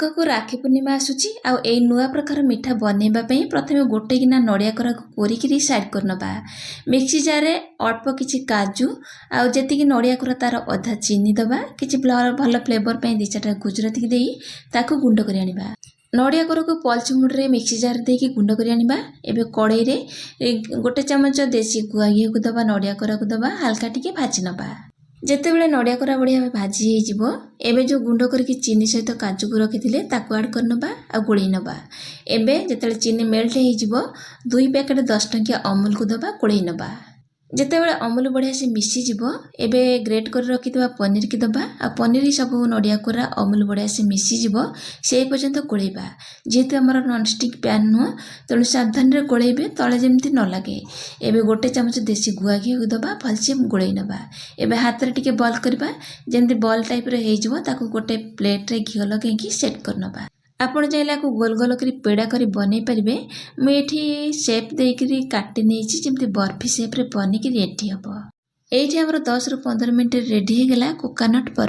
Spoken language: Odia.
ଆଗକୁ ରାକ୍ଷୀ ପୂର୍ଣ୍ଣିମା ଆସୁଛି ଆଉ ଏଇ ନୂଆ ପ୍ରକାର ମିଠା ବନେଇବା ପାଇଁ ପ୍ରଥମେ ଗୋଟେ ଗିନା ନଡ଼ିଆ କୋରାକୁ କୋରିକିରି ସାଇଡ଼୍ କରିନେବା। ମିକ୍ସି ଜାର୍ରେ ଅଳ୍ପ କିଛି କାଜୁ ଆଉ ଯେତିକି ନଡ଼ିଆ କୋରା ତାର ଅଧା ଚିନି ଦେବା। କିଛି ଭଲ ଫ୍ଲେଭର୍ ପାଇଁ ଦୁଇ ଚାରିଟା ଗୁଜୁରାତିକି ଦେଇ ତାକୁ ଗୁଣ୍ଡ କରି ଆଣିବା। ନଡ଼ିଆ କୋରାକୁ ପଲ୍ସ ମୁଡ଼ରେ ମିକ୍ସି ଜାର୍ରେ ଦେଇକି ଗୁଣ୍ଡ କରି ଆଣିବା। ଏବେ କଡ଼େଇରେ ଗୋଟେ ଚାମଚ ଦେଶୀ ଗୁଆ ଘିଅକୁ ଦେବା, ନଡ଼ିଆ କୋରାକୁ ଦେବା, ହାଲକା ଟିକେ ଭାଜି ନେବା। ଯେତେବେଳେ ନଡ଼ିଆ କୋରା ବଢ଼ିଆ ଭାବେ ଭାଜି ହେଇଯିବ, ଏବେ ଯେଉଁ ଗୁଣ୍ଡ କରିକି ଚିନି ସହିତ କାଜୁକୁ ରଖିଥିଲେ, ତାକୁ ଆଡ଼୍ କରିନେବା ଆଉ ଗୋଳେଇ ନେବା। ଏବେ ଯେତେବେଳେ ଚିନି ମେଲ୍ଟ ହେଇଯିବ, 2 ପ୍ୟାକେଟ୍ 10 ଟଙ୍କିଆ ଅମୁଲକୁ ଦେବା, ଗୋଳେଇ ନେବା। ଯେତେବେଳେ ଅମୁଲ ବଢ଼ିଆ ସେ ମିଶିଯିବ, ଏବେ ଗ୍ରେଟ୍ କରି ରଖିଥିବା ପନିରକି ଦେବା ଆଉ ପନିର ସବୁ ନଡ଼ିଆ କୋରା ଅମୁଲ ବଢ଼ିଆ ସେ ମିଶିଯିବ, ସେଇ ପର୍ଯ୍ୟନ୍ତ ଗୋଳେଇବା। ଯେହେତୁ ଆମର ନନଷ୍ଟିକ୍ ପ୍ୟାନ୍ ନୁହଁ, ତେଣୁ ସାବଧାନରେ ଗୋଳେଇବେ, ତଳେ ଯେମିତି ନ ଲାଗେ। ଏବେ ଗୋଟେ ଚାମଚ ଦେଶୀ ଗୁଆ ଘିଅକୁ ଦେବା, ଭଲସେ ଗୋଳେଇ ନେବା। ଏବେ ହାତରେ ଟିକେ ବଲ୍ କରିବା, ଯେମିତି ବଲ୍ ଟାଇପ୍ର ହେଇଯିବ, ତାକୁ ଗୋଟେ ପ୍ଲେଟ୍ରେ ଘିଅ ଲଗେଇକି ସେଟ୍ କରିନେବା। ଆପଣ ଚାହିଁଲେ ଆକୁ ଗୋଲ ଗୋଲ କରି ପେଡ଼ା କରି ବନେଇ ପାରିବେ। ମୁଁ ଏଇଠି ସେପ୍ ଦେଇକିରି କାଟି ନେଇଛି, ଯେମିତି ବର୍ଫି ସେପ୍ରେ ବନିକି ରେଡ଼ି ହେବ। ଏଇଠି ଆମର 10ରୁ 15 ମିନିଟ୍ରେ ରେଡ଼ି ହେଇଗଲା କୋକୋନଟ୍ ବର୍ଫି।